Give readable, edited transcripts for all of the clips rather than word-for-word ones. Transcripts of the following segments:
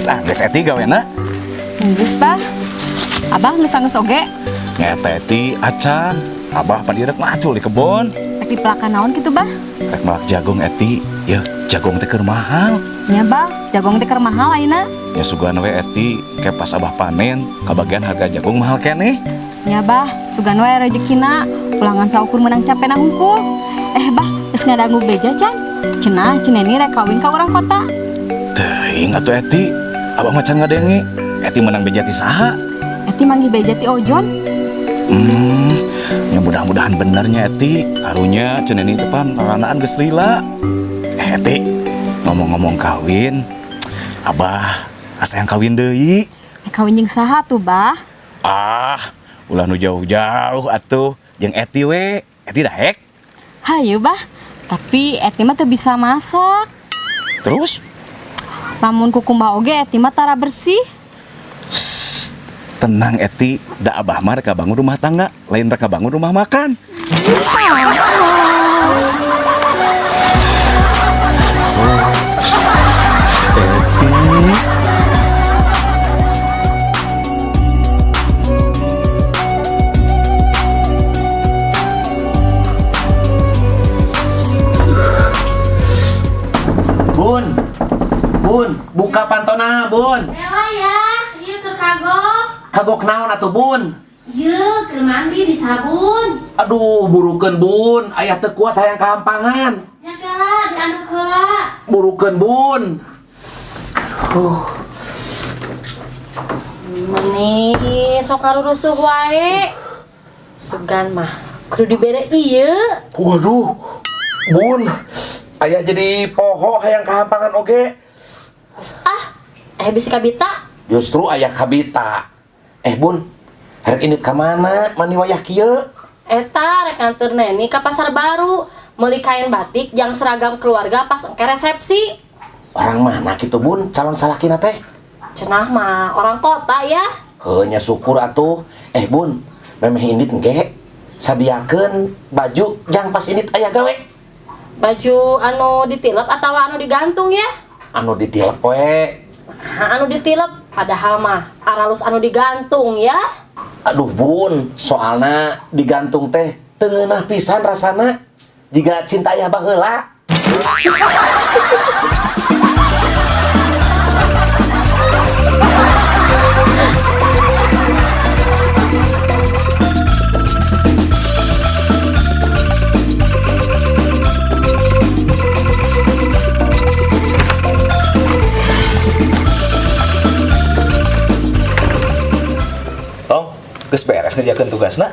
Geus Eti gawena? Geus, Bah. Abah geus anggeus oge. Nya eta Eti acan. Abah pan ieu rek macul di kebon. Rek dipelakan naon kitu, Bah? Rek melak jagung Eti. Yeuh, jagung teh keur mahal. Nya, Bah, jagung teh keur mahal ayeuna. Ya sugan we Eti, ke pas Abah panen, kabagian harga jagung mahal keneh. Nya, Bah, sugan we rezekina, ulangan saukur menang capena hungkul. Eh, Bah, geus ngadangu beja can? Cenah Ci Neni rek kawin ka urang kota. Teuing atuh Eti, Abah mah can ngadenge. Eti menang beja ti saha? Eti manggih beja ti Ojon. Ya mudah-mudahan benernya Eti. Karunya Ci Neni teh pan laranaan geus lila. Eh Eti, ngomong-ngomong kawin, Abah asa yang kawin deui. Rek kawin jeung saha tuh, Bah? Ah, ulah nu jauh-jauh atuh jeung Eti we. Eti daek. Hayu, Bah. Tapi Eti mah teu bisa masak. Terus? Lamun kukumbah oge Eti mah tara bersih. Tenang Eti, da Abah mah rek bangun rumah tangga, lain rek bangun rumah makan. Eti. Bun, Bun, buka pantona, Bun. Ela ya, ieu keur kagok. Kagok naon atuh, Bun? Ieu keur mandi di sabun. Aduh, burukeun, Bun. Ayah teu kuat hayang kahampangan. Nya kela dianduk heula. Burukeun, Bun. Meni sok ngarurusuh wae. Sugan mah kudu dibere ieu. Waduh, Bun. Ayah jadi poho hayang kahampangan oge. Geus ah, bisi kabita. Justru ayah kabita. Eh, Bun, rek indit ka mana? Mani wayah kieu? Eta rek nganter Neni ka pasar baru meuli kain batik jang seragam keluarga pas engke resepsi. Orang mana gitu, Bun? Calon salakina teh? Cenah mah orang kota ya. Heuh nya syukur atuh. Eh, Bun, memeh indit engke sadiakeun baju jang pas indit ayah gawe. Baju anu ditilep atau anu digantung ya? Anu ditilep we. Nah, anu ditilep padahal mah aralus anu digantung ya. Aduh Bun, soalna digantung teh teu ngeunah pisan rasana. Jiga cinta ayah baheula. Tong, geus beres ngerjakeun tugasna?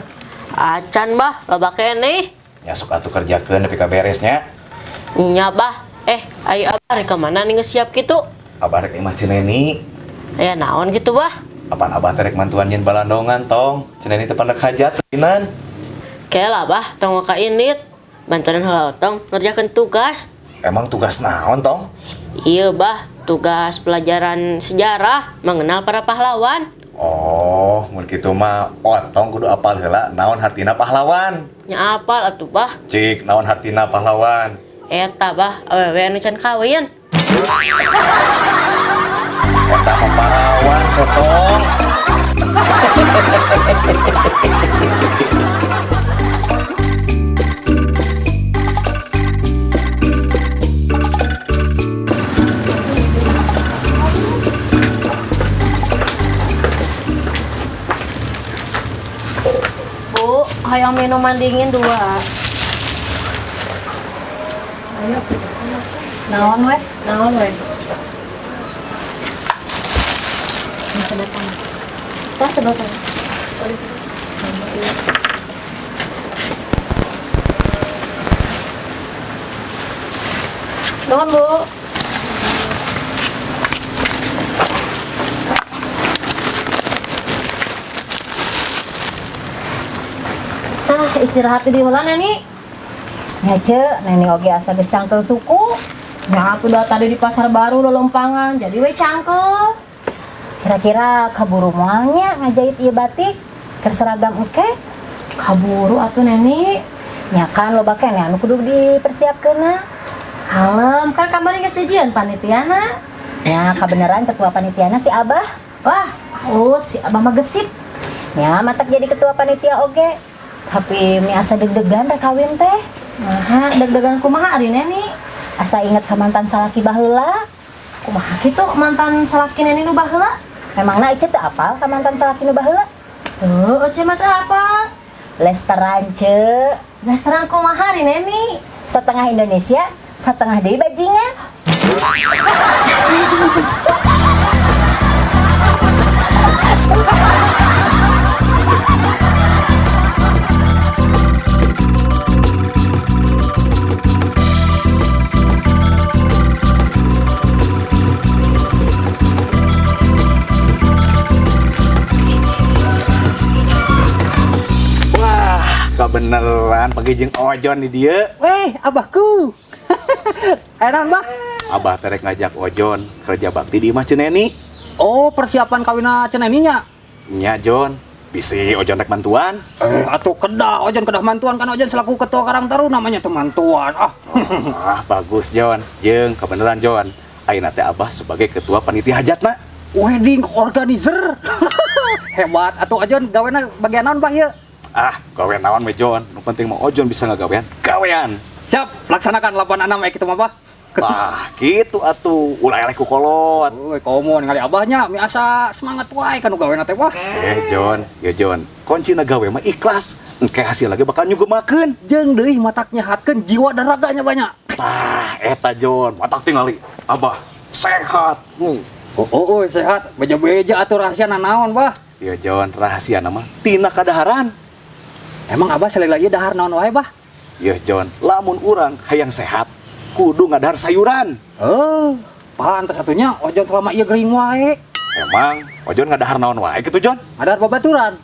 Acan, Bah, loba keneh. Nya sok atuh kerjakeun nepi ka beresnya. Nya, Bah. Ayo Abah rek ka mana nih geus siap kitu? Abah rek imah Ci Neni. Aya naon kitu, Bah? Apaan Abah teh rek mantuan nyeun balandongan, Tong? Ci Neni teh pandak hajat teuinan. Kela, Bah, tong ka indit. Bantuan heula Otong ngerjakeun tugas. Emang tugas naon, Tong? Iya, Bah, tugas pelajaran sejarah mengenal para pahlawan. Oh, mun kitu mah Otong kudu apal heula naon hartina pahlawan. Nya apal atuh, Bah. Cik, naon hartina pahlawan? Eta, Bah, awewe anu can kawin. Eta mah pahlawan, sotong. Bu, hayang minuman dingin 2. Ayo. Naon we? Naon we? Sedotan. Tah sedotan. Nuhun, Bu. Ah, istirahat di heula Neni. Nya ce, Neni oge asa geus cangkeul suku. Ya aku udah tadi di pasar baru lolompangan, jadi we cangkeul. Kira-kira kaburu moalnya ngajahit ieu batik keur seragam engke? Kaburu atuh Neni. Nya kan loba keneh anu kudu dipersiapkeunna. Kalem, kan kamari geus dijieun panitiana. Ya, kebenaran ketua panitiana si Abah. Wah, halus si Abah mah gesit. Ya, matak jadi ketua panitia oge. Tapi mi asa deg-degan rek kawin teh. Nah, deg-degan kumaha ari Neni? Asa inget ka mantan salaki baheula. Kumaha kitu mantan salaki Neni nu baheula? Memangna Ece teu apal ka mantan salaki nu baheula? Tuh, Ece mah teu apal. Lesteran, Ce. Lesteran kumaha ari Neni? Setengah Indonesia, setengah deui bajingan. Wah, kebeneran pagi jeung Ojon di dieu. Weh, abahku. Enak, Bah. Abah terek ngajak Ojon kerja bakti di imah Ceu Neni. Oh, persiapan kawina Ceu Neninya. Nya Jon, bisi Ojon rek mantuan. Eh, atuh kedah, Ojon kedah mantuan kan Ojon selaku ketua Karang Taruna namanya tuh mantuan. Ah. Ah, bagus Jon. Jeung kebeneran Jon. Ayeuna teh Abah sebagai ketua panitia hajatna. Wedding organizer. Hebat atuh Ojon gawena bagian naon, Bah ieu? Ah, gawean naon we Jon. Nu penting mah Ojon bisa ngagawean. Gawean. Siap, laksanakan 86 kitu mah, Bah. Tah, gitu atuh. Ulah eleh ku kolot. Woi, komo ningali abahnya mi asa semangat wae kan gawena teh, Bah. Eh, Jon, ya Jon. Kuncina gawe mah ikhlas. Engke hasil lagi bakal nyugemakeun. Jeung deui matak nyehatkeun jiwa dan raganya banyak. Tah, eta Jon, matak tingali. Abah sehat. Oh, sehat. Beja-beja atuh rahasia naon, Bah? Ya Jon, rahasia nama tina kadaharan. Emang abah sekali lagi dahar naon wae, Bah? Ya Jon, lamun urang hayang sehat, kudu ngadahar sayuran. Oh, pantas satunya Ojon selama iya gering wae. Emang Ojon ngadahar naon wae gitu Jon? Ngadahar babaturan.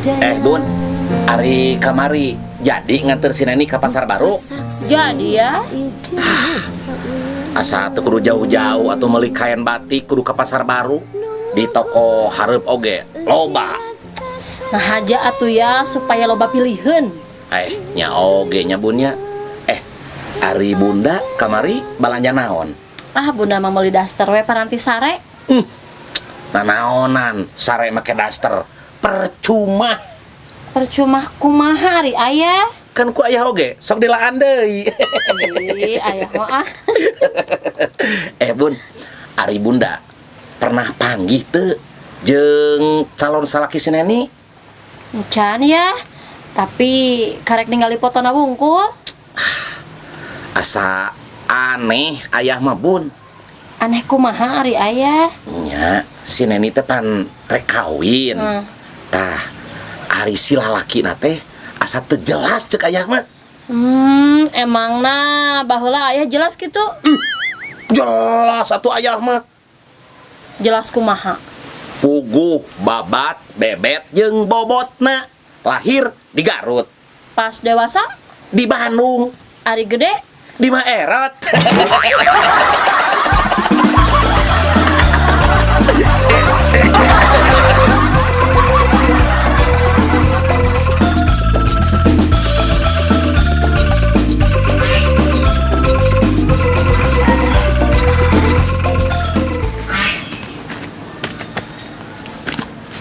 Eh Bun, ari kamari jadi nganter si Neni ke pasar baru. Jadi ya. Asa teu kudu jauh-jauh atau meuli kain batik kudu ke pasar baru di toko hareup oge loba. Nah haja atuh ya supaya loba pilihan. Eh, nya oge nya Bun nya. Eh, ari Bunda kamari balanja naon? Ah, Bunda mah meuli daster we paranti sare. Nanaonan sare make daster percuma. Percuma kumaha ari ayah? Kan ku ayah oge sok dilaan deui. Ih, ayah mah ah. Eh Bun, ari Bunda pernah panggih teu jeung calon salaki si Neni? Encan ya. Tapi karek ningali fotona wungkul. Asa aneh ayah mah Bun. Aneh kumaha ari ayah? Nya, si Neni teh pan rek kawin. Tah, ari si lalaki na teh asa teu jelas cek ayah mah. Emangna baheula ayah jelas gitu? Jelas atuh ayah mah. Jelas kumaha? Puguh, babat, bebet jeung bobotna. Lahir di Garut, Pas dewasa di Bandung, ari gede di Maerot.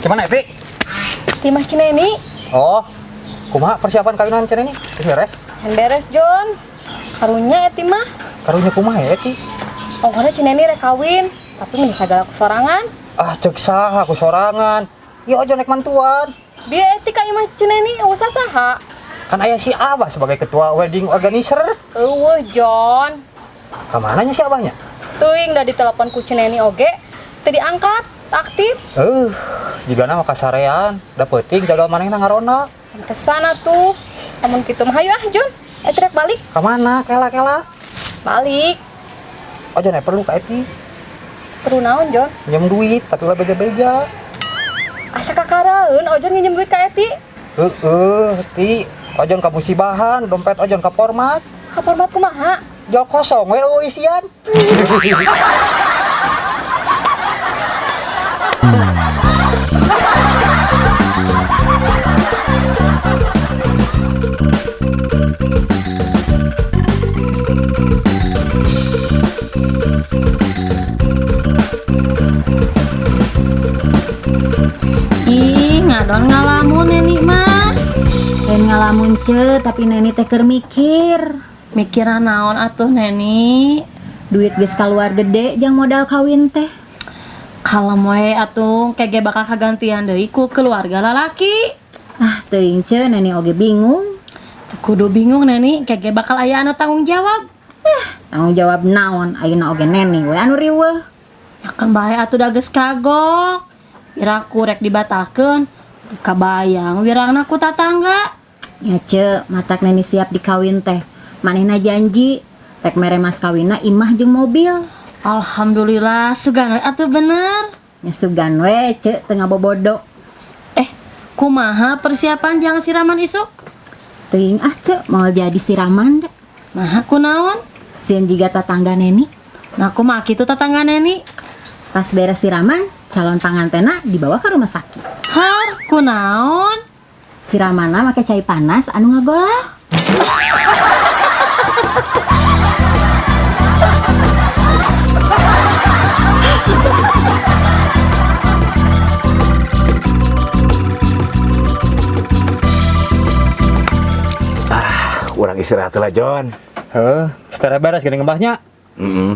Gimana, Eti? Ti imah Ceu Neni. Oh, kumaha persiapan kawinan Ceu Neni? Geus beres? Can beres, Jon. Karunya Eti mah. Karunya kumaha ya, Eti? Ongkohna Ceu Neni rek kawin, tapi meni sagala ku sorangan. Ah, cek saha ku sorangan. Ya Ojon rek mantuan. Dia Eti ka imah Ceu Neni eueuh saha. Kan aya si Abah sebagai ketua wedding organizer. Eueuh, Jon. Kamana nya si Abahnya? Teuing da ditelepon ku Ceu Neni oge, teu diangkat, aktif. Juga nama kasarean, da peuting jadwal manehna ngaronda. Pantesan atuh. Lamun kitu mah hayu ah, Jon. Eti rek balik. Kamana? Kela-kela. Balik. Ojon perlu ka Eti. Perlu naon, Jon? Minjem duit tapi ulah beja-beja. Asa kakaraeun Ojon nginjem duit ka Eti. Heeh, Ti. Ojon ka musibahan, dompet Ojon ka format. Ka format kumaha? Jol kosong we eueuh isian. Ih, ngadon ngalamun Neni mah. Lain ngalamun, Ce, tapi Neni teh keur mikir. Mikiran naon atuh, Neni? Duit geus kaluar gede jang modal kawin teh. Kalem we atuh, kege bakal kagantian deui ku keluarga lalaki. Ah, teuing, Ce, Neni oge bingung. Kudu bingung, Neni, kege bakal aya anu tanggung jawab. Tanggung jawab naon? Ayeuna oge Neni we anu riweuh. Ya kan bae atuh, da geus kagok. Piraku rek dibatalkeun, kabayang wirangna ku tatangga. Ya, Ce, matak Neni siap dikawin teh. Manehna janji rek mere mas kawinna imah jeung mobil. Alhamdulillah, sugan we atuh bener. Nya sugan we, Ce, teu ngabobodo. Eh, kumaha persiapan jang siraman isuk? Teuing ah, Ce, moal jadi siraman da. Nah, kunaon? Sieun jiga tatangga Neni. Nah, kumaha kitu tatangga Neni? Pas beres siraman, calon pangantena dibawa ke rumah sakit. Har, kunaon? Siramanna make cai panas anu ngagolak. Urang istirahat lah, John. Heuh, setelah beres geuning ngebahnya. Heeh.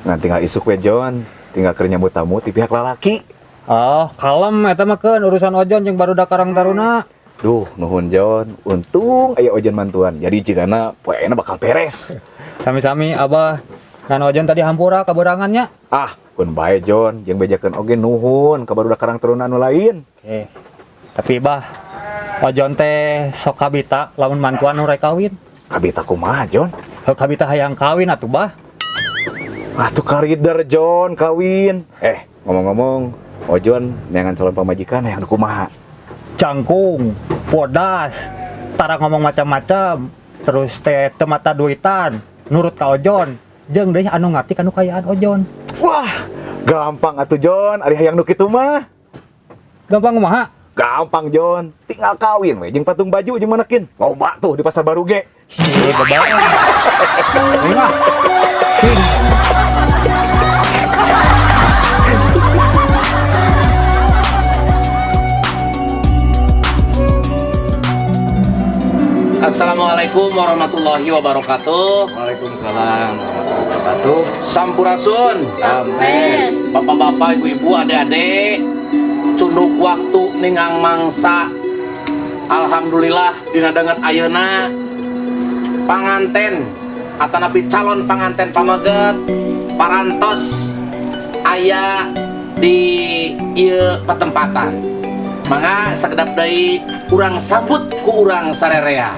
Ngan tinggal isuk we, John. Tinggal keur nyambut tamu ti pihak lalaki. Oh, kalem eta mah keun urusan Ojon jeung barudak Karang Taruna. Duh, nuhun, John. Untung aya Ojon mantuan. Jadi jigana poena bakal beres. Sami-sami, Abah. Ngan Ojon tadi hampura kaberangannya. Ah, keun bae, John. Jeung bejakeun oge nuhun ka barudak Karang Taruna anu lain. Oke. Tapi Bah, Ojon teh sok kabita lamun mantuan nu rek kawin. Kabita kumaha, John? Heuh, kabita hayang kawin atuh, Bah. Atuh karider, John, kawin. Eh, ngomong-ngomong, Ojon neangan calon pamajikan hayang kumaha? Jangkung, bodas, tara ngomong macam-macam, terus teh teu mata duitan, nurut ka Ojon, jeung deui anu ngarti kanu kayaan Ojon. Wah, gampang atuh, John, ari hayang nu kitu mah. Gampang kumaha? Gampang, John, tinggal kawin we jeung patung baju jeung manekin. Loba tuh di pasar baru ge. Si beban. Ini mah. Assalamualaikum warahmatullahi wabarakatuh. Waalaikumsalam warahmatullahi wabarakatuh. Sampurasun. Rampes. Bapak-bapak, ibu-ibu, adik-adik. Cunduk waktu ningang mangsa. Alhamdulillah dina danget ayeuna panganten atanapi calon panganten pameget parantos aya di ieu petempatan. Mangga sakedap deui urang sambut ku urang sarerea.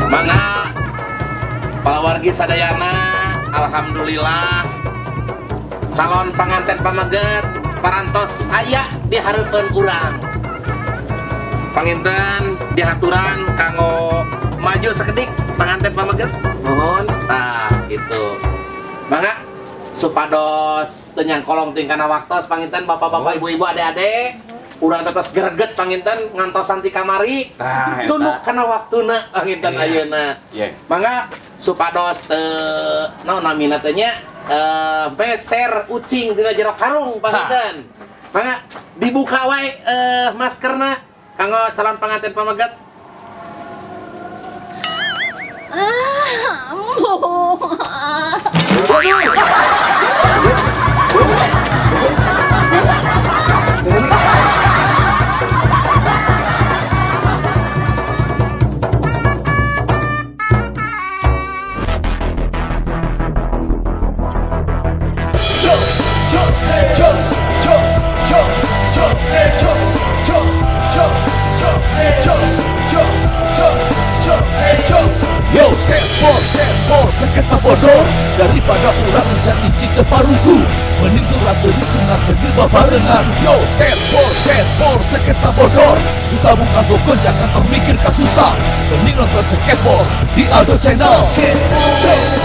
Mangga palawargi sadayana, alhamdulillah calon panganten pameget parantos aya di hareupeun urang. Panginten dihaturan kanggo maju sakedik panganten pameget. Nuhun. Tah gitu. Mangga supados teu nyangkolong ting kana waktos, panginten bapak-bapak, ibu-ibu, adik-adik, urang tetos greget panginten ngantosan ti kamari. Tah, eta. Cunduk kana waktuna panginten ayeuna. Iya. Mangga supados teu naon namina teh nya, beser ucing dina jero karung panginten. Mangga dibuka wae maskerna kanggo calon panganten pameget. bodor. Daripada urang jadi cik parugu, mending sura seuri cungak cengir babarengan. Yo, skateboard, skateboard, skate sabodor. Suka buka gonjakan, tong mikir kasusah. Mending nonton skateboard di Aldo Channel. Skateboard.